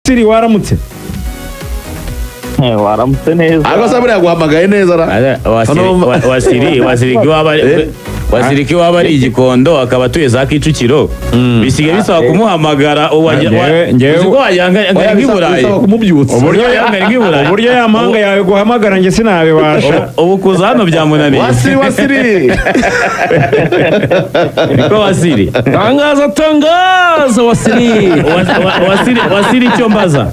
Wasiri, waramutse? Waramutse neza. Ariko se buriya guhamagaye neza ra? Wasiri, Wasiri iwaba Wasiri ko iwaba ari Igikondo, akaba atuye za Kicukiro, bisigaye bisaba kumuhamagara. Uzi ko wagira ngo ari nk'i Burayi. Bisaba kumubyutsa. Uburyo Wagira ngo ari nk'i Burayi. Uburyo ya mpanga yawe guhamagara njye sinabibasha. Ubu kuza hano byamunaniye. Wasiri, Wasiri! Niko Wasiri. Tangaza, tangaza, Wasiri! Wasiri, Wasiri, icyo mbaza,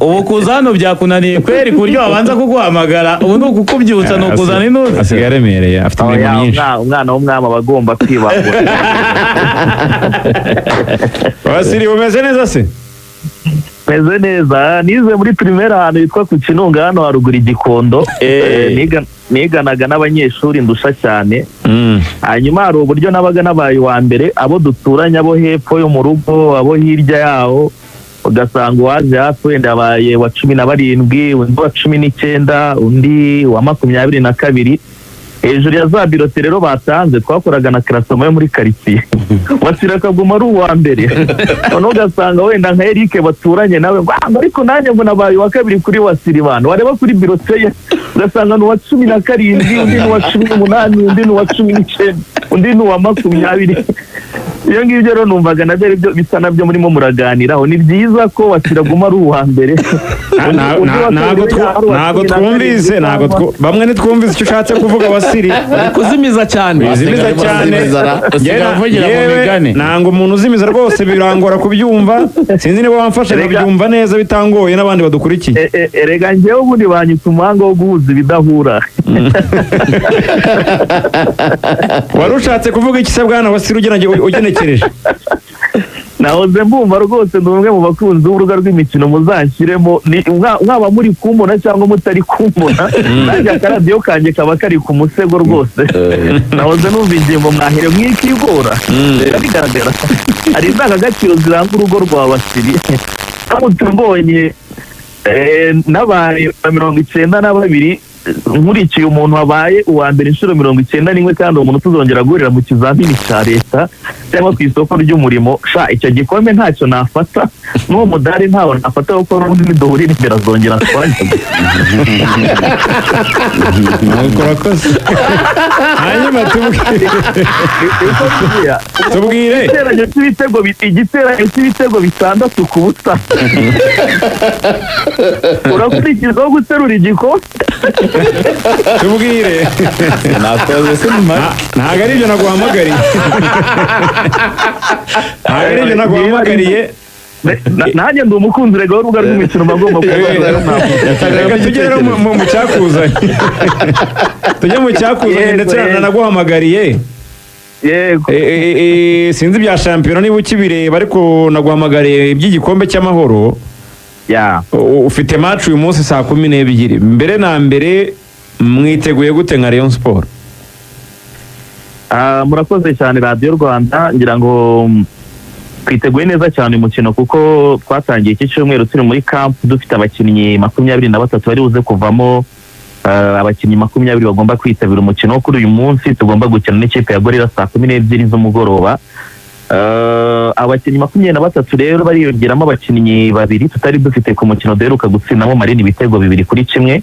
ubu kuza hano byakunaniye kweri, ku buryo wabanza kuguhamagara? Ubu ni ukukubyutsa, ni ukuzana intuza? Asigaye aremereye, afite imirimo Oya, myinshi. Umwana w'umwami aba agomba kwibangura. Wasiri, umeze neza se? Meze neza. Nize muri primaire ahantu hitwa ku Kinunga, hano haruguru Igikondo. Niganaga n'abanyeshuri ndusha cyane. Hanyuma hari uburyo nabaga nabaye uwa mbere, abo duturanye, abo hepfo yo mu rugo, abo hirya yaho, ugasanga uwaje hafi wenda yabaye wa 17, undi wa 19, undi wa 22. Hejuru ya za bulletin rero batanze, twakoraga na classement yo muri karitsiye, Wasira akaguma ari uwa mbere. Noneho ugasanga wenda nka Eric baturanye nawe ngo: "Ah, ariko nanjye ngo nabaye uwa kabiri kuri Wasiri." Bantu wareba kuri bulletin ye ugasanga ni uwa 17, undi ni uwa 18, undi ni uwa 19, undi ni uwa 20. Iyo ngibyo rero numvaga nabyo ari byo bisa nabyo murimo muraganiraho. Ni byiza ko Wasira aguma ari uwa mbere. Undi wa Ntabwo kabiri yaba ari uwa ntabwo 17 twumvise, ntabwo cyangwa- bamwe ntitwumvise icyo ushatse kuvuga, Wasiri. Kuzimiza cyane. Uzimiza cyane. Uzimiza ra. Usigaye uvugira mu Yewe, migani. Nanga umuntu uzimiza rwose, birangora kubyumva. Sinzi niba wamfasha Erega- nkabyumva neza bitangoye n'abandi badukurikiye. Erega njyewe ubundi banyita umuhanga wo guhuza ibidahura. Wari ushatse kuvuga iki se, bwana Wasiri, ugenekereje? Nahoze mbumva rwose, ndi umwe mu bakunzi b'urubuga rw'imikino, muzanshyiremo. Mwaba muri kumbona cyangwa mutari kumbona, nanjye akaradiyo kanjye kaba kari ku musego rwose. Nahoze numva ingingo mwahere mwikigora, bigaragara hari indangagaciro ziranga urugo rwa Wasiri. Ndamutse mbonye n'abaye 92, nkurikiye umuntu wabaye uwa mbere inshuro 91, kandi uwo muntu tuzongera guhurira mu kizamini cya leta cyangwa ku isoko ry'umurimo, sha icyo gikombe ntacyo nafata, n'uwo mudari ntawo nafata, kuko n'ubundi niduhurira imbere azongera atwanyaze. Nuko urakoze, hanyuma tubwire. Tubwire. Igiteranyo cy'ibitego 6-0, urakurikizaho guterura igikombe. Tubwire. Nakoze sinimara. Ntabwo ari ibyo naguhamagariye, ntabwo ari ibyo naguhamagariye. Nanjye ndi umukunzi rega w'urubuga rw'imikino, mba ngomba kuba. Reka tujye rero mu cyakuzanye, tujye mu cyakuzanye. Yego, Ndetse yego. nanaguhamagariye. Yego. Sinzi ibya shampiyona niba ukibireba, ariko naguhamagariye iby'igikombe cy'amahoro. Ya. Ufite match uyu munsi saa 12. Mbere na mbere, mwiteguye gute nka Rayon Sport? Ah, murakoze cyane Radiyo Rwanda. Ngira ngo twiteguye neza cyane umukino, kuko twatangiye iki cyumweru turi muri camp, dufite abakinnyi 23 bari buze kuvamo abakinnyi 20 bagomba kwitabira umukino wo kuri uyu munsi tugomba gukina n'ikipe ya Gorilla saa 12 z'umugoroba. Abakinnyi 23 rero bariyongeramo abakinnyi babiri tutari dufite ku mukino duheruka gutsindamo Marine ibitego 2-1.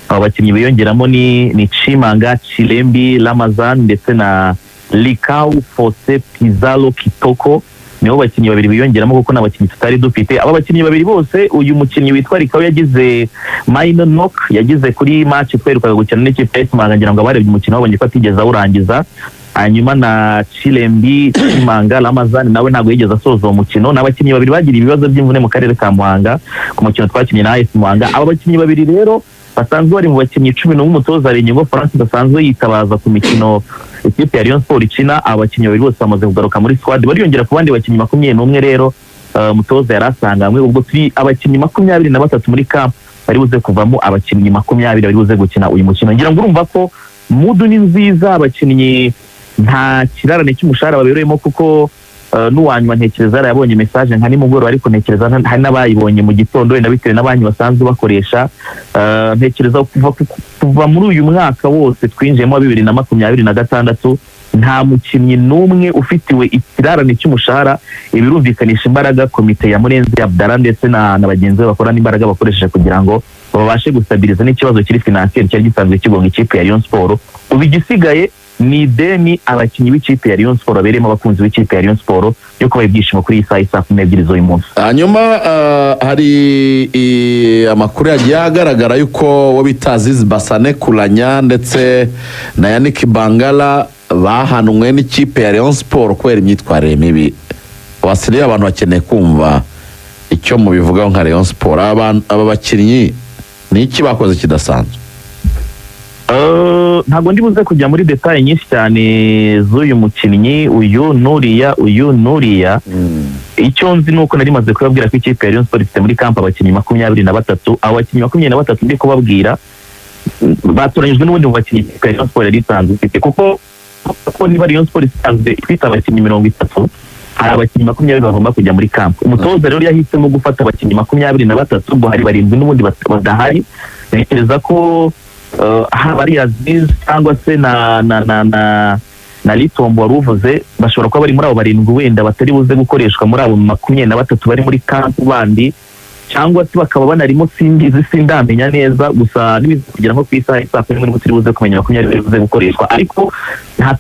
Abo bakinnyi biyongeramo ni Chimanga Chilembi Ramazan ndetse na Likau Fose Pizalo Kitoko. Nibo bakinnyi babiri biyongeramo, kuko ni abakinnyi tutari dufite. Aba bakinnyi babiri bose, uyu mukinnyi witwa Likau yagize minor knock, yagize kuri match twerukaga gukina n'ikipe ya Muhanga. Ngira ngo abarebye umukino babonye ko atigeze awurangiza. Hanyuma na Chilembi Chimanga Ramazan nawe ntabwo yigeze asoza uwo mukino. Ni abakinnyi babiri bagiriye ibibazo by'imvune mu karere ka Muhanga ku mukino twakinnye na AS Muhanga. Aba bakinnyi babiri rero basanzwe bari mu bakinnyi 11 umutoza Haringingo Francis asanzwe yitabaza ku mikino ikipe ya Rayon Sport ikina. Aba bakinnyi babiri bose bamaze kugaruka muri squad, bariyongera ku bandi bakinnyi 21 rero umutoza yari asanganywe. Ubwo turi abakinnyi 23 muri camp, bari buze kuvamo abakinnyi 20 bari buze gukina uyu mukino. Ngira ngo urumva ko mood ni nziza, abakinnyi nta kirarane cy'umushahara babereyemo, kuko n'uwanyuma ntekereza yarayabonye message nka nimugoroba, ariko ntekereza hari n'abayibonye mu gitondo wenda bitewe na banki basanzwe bakoresha. Ntekereza kuva muri uyu mwaka wose twinjiyemo wa 2026. Nta mukinnyi n'umwe ufitiwe ikirarane cy'umushahara. Ibi birumvikanisha imbaraga komite ya Murenzi Abdallah ndetse na bagenzi be bakorana, imbaraga bakoresheje kugira ngo babashe gustabiliza n'ikibazo kiri financier cyari gisanzwe kigonga ikipe ya Rayon Sport. Ubu igisigaye ni ideni abakinnyi b'ikipe ya Rayon Sport babereyemo abakunzi b'ikipe ya Rayon Sport yo kubaha ibyishimo kuri iyi saha saa 12 z'uyu munsi. Hanyuma hari amakuru yagiye agaragara yuko uwo bita Aziz Basane Kuranya ndetse na Yannick Bangala bahanwe n'ikipe ya Rayon Sport kubera imyitwarire mibi. Wasiriye abantu bakeneye kumva icyo mubivugaho nka Rayon Sport. Aba bakinnyi ni iki bakoze kidasanzwe? Ntabwo ndi buze kujya muri détails nyinshi cyane z'uyu mukinnyi uyu nuriya, uyu nuriya. Icyo nzi ni uko nari maze kubabwira ko ikipe ya Rayon Sport ifite muri camp abakinnyi 23. Abo bakinnyi 23 ndi kubabwira batoranyijwe n'ubundi mu bakinnyi ikipe ya Rayon Sport yari isanzwe ifite, kuko niba Rayon Sport isanzwe ifite abakinnyi 30, hari abakinnyi 20 bagomba kujya muri camp. Umutoza rero yahisemo gufata abakinnyi 23, ubwo hari barindwi n'ubundi badahari. Ntekereza ko haba ari Aziz cyangwa se na Litombo wari uvuze, bashobora kuba bari muri abo barindwi wenda batari buze gukoreshwa muri abo 23 bari muri camp bandi, cyangwa se bakaba banarimo, simbizi, sindamenya neza. Gusa nibiza kugera nko ku isaha saa 10 nibwo turi buze kumenya 20 bari buze gukoreshwa, ariko nta